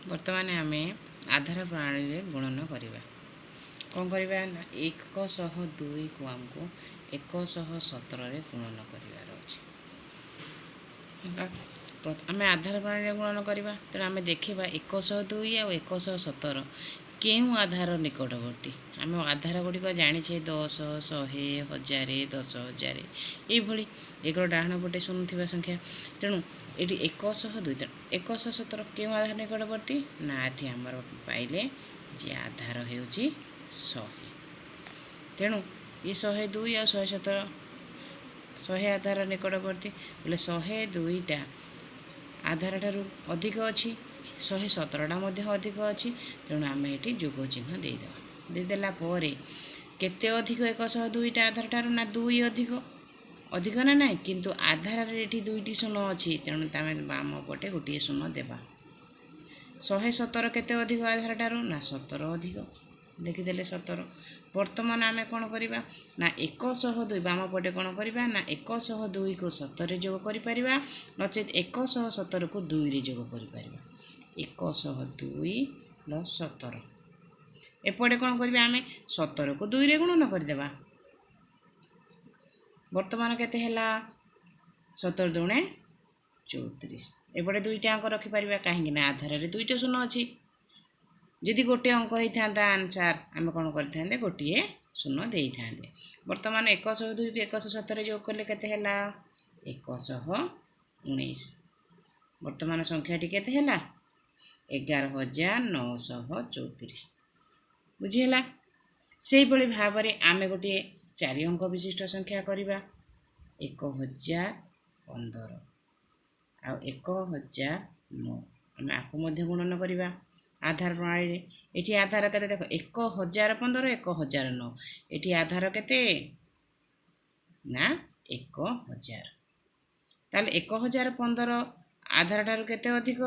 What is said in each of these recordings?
ବର୍ତ୍ତମାନ ଆମେ ଆଧାର ପ୍ରଣାଳୀରେ ଗୁଣନ କରିବା। କ'ଣ କରିବା ନା, 102କୁ ଆମକୁ 117ରେ ଗୁଣନ କରିବାର ଅଛି। ହେଲା, ଆମେ ଆଧାର ପ୍ରଣାଳୀରେ ଗୁଣନ କରିବା। ତେଣୁ ଆମେ ଦେଖିବା 102 ଆଉ 117 କେଉଁ ଆଧାର ନିକଟବର୍ତ୍ତୀ। ଆମେ ଆଧାର ଗୁଡ଼ିକ ଜାଣିଛେ, 10, 100, 1000, 10,000, ଏଇଭଳି ଏକର ଡାହାଣ ପଟେ ଶୂନ ଥିବା ସଂଖ୍ୟା। ତେଣୁ ଏଠି 102, ତେଣୁ 117 କେଉଁ ଆଧାର ନିକଟବର୍ତ୍ତୀ ନା, ଏଠି ଆମର ପାଇଲେ ଯେ ଆଧାର ହେଉଛି 100। ତେଣୁ ଏ 102 ଆଉ 117 100 ଆଧାର ନିକଟବର୍ତ୍ତୀ ବୋଲେ 102ଟା ଆଧାର ଠାରୁ ଅଧିକ ଅଛି, 117ଟା ମଧ୍ୟ ଅଧିକ ଅଛି। ତେଣୁ ଆମେ ଏଠି ଯୋଗ ଚିହ୍ନ ଦେଇଦେବା। ଦେଇଦେଲା ପରେ କେତେ ଅଧିକ 102ଟା ଆଧାର ଠାରୁ ନା 2 ଅଧିକ, ଅଧିକ ନା ନାହିଁ? କିନ୍ତୁ ଆଧାରରେ ଏଠି 2ଟି ଶୂନ ଅଛି, ତେଣୁ ଆମେ ବାମ ପଟେ ଗୋଟିଏ ଶୂନ ଦେବା। 117 କେତେ ଅଧିକ ଆଧାର ଠାରୁ ନା 17 ଅଧିକ, ଲେଖିଦେଲେ 17। ବର୍ତ୍ତମାନ ଆମେ କ'ଣ କରିବା ନା, 102 ବାମ ପଟେ କ'ଣ କରିବା ନା, 102କୁ 17ରେ ଯୋଗ କରିପାରିବା, ନଚେତ୍ 117କୁ 2ରେ ଯୋଗ କରିପାରିବା। 102 ପ୍ଲସ୍ 17। ଏପଟେ କ'ଣ କରିବା? ଆମେ 17କୁ 2ରେ ଗୁଣନ କରିଦେବା। ବର୍ତ୍ତମାନ କେତେ ହେଲା? 17 ଦୁଣେ 34। ଏପଟେ 2ଟା ଅଙ୍କ ରଖିପାରିବା, କାହିଁକି ନା ଆଧାରରେ 2ଟା ଶୂନ ଅଛି। ଯଦି ଗୋଟିଏ ଅଙ୍କ ହେଇଥାନ୍ତା ଆନ୍ସାର୍, ଆମେ କ'ଣ କରିଥାନ୍ତେ? ଗୋଟିଏ ଶୂନ ଦେଇଥାନ୍ତେ। ବର୍ତ୍ତମାନ 102କୁ 117 ଯୋଗ କଲେ କେତେ ହେଲା? 119। ବର୍ତ୍ତମାନ ସଂଖ୍ୟାଟି କେତେ ହେଲା? 11,934। ବୁଝିହେଲା? ସେଇଭଳି ଭାବରେ ଆମେ ଗୋଟିଏ 4 ଅଙ୍କ ବିଶିଷ୍ଟ ସଂଖ୍ୟା କରିବା, 1015 ଆଉ 1009। ଆମେ ଆକୁ ମଧ୍ୟ ଗୁଣନ କରିବା ଆଧାର ପ୍ରଣାଳୀରେ। ଏଠି ଆଧାର କେତେ ଦେଖ, 1015, 1009। ଏଠି ଆଧାର କେତେ ନା 1000। ତାହେଲେ 1015 ଆଧାର ଠାରୁ କେତେ ଅଧିକ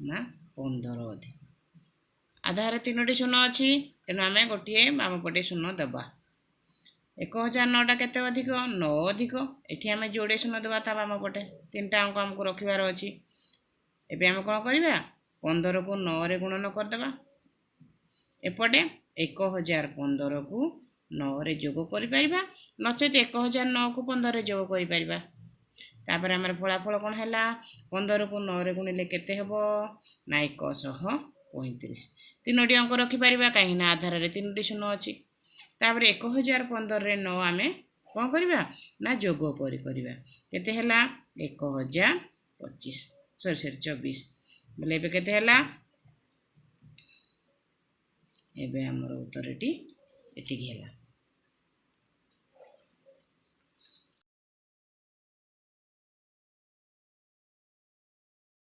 ନା 15 ଅଧିକ। ଆଧାରରେ 3ଟି ଶୂନ ଅଛି, ତେଣୁ ଆମେ ଗୋଟିଏ ବାମ ପଟେ ଶୂନ ଦେବା। 1009ଟା କେତେ ଅଧିକ? 9 ଅଧିକ। ଏଠି ଆମେ ଯୋଡ଼େ ଶୂନ ଦେବା ତା ବାମ ପଟେ, 3ଟା ଅଙ୍କ ଆମକୁ ରଖିବାର ଅଛି। ଏବେ ଆମେ କ'ଣ କରିବା? 15କୁ 9ରେ ଗୁଣନ କରିଦେବା। ଏପଟେ 1015କୁ 9ରେ ଯୋଗ କରିପାରିବା, ନଚେତ୍ 1009କୁ 15ରେ ଯୋଗ କରିପାରିବା। ତାପରେ ଆମର ଫଳାଫଳ କ'ଣ ହେଲା? 15କୁ 9ରେ ଗୁଣିଲେ କେତେ ହେବ ନା 135। 3ଟି ଅଙ୍କ ରଖିପାରିବା, କାହିଁକିନା ଆଧାରରେ 3ଟି ଶୂନ ଅଛି। ତାପରେ 1015ରେ 9 ଆମେ କ'ଣ କରିବା ନା ଯୋଗ କରି କରିବା। କେତେ ହେଲା? 1025, ସରି ସରି, 24। ବୋଲେ ଏବେ କେତେ ହେଲା? ଏବେ ଆମର ଉତ୍ତରଟି ଏତିକି ହେଲା।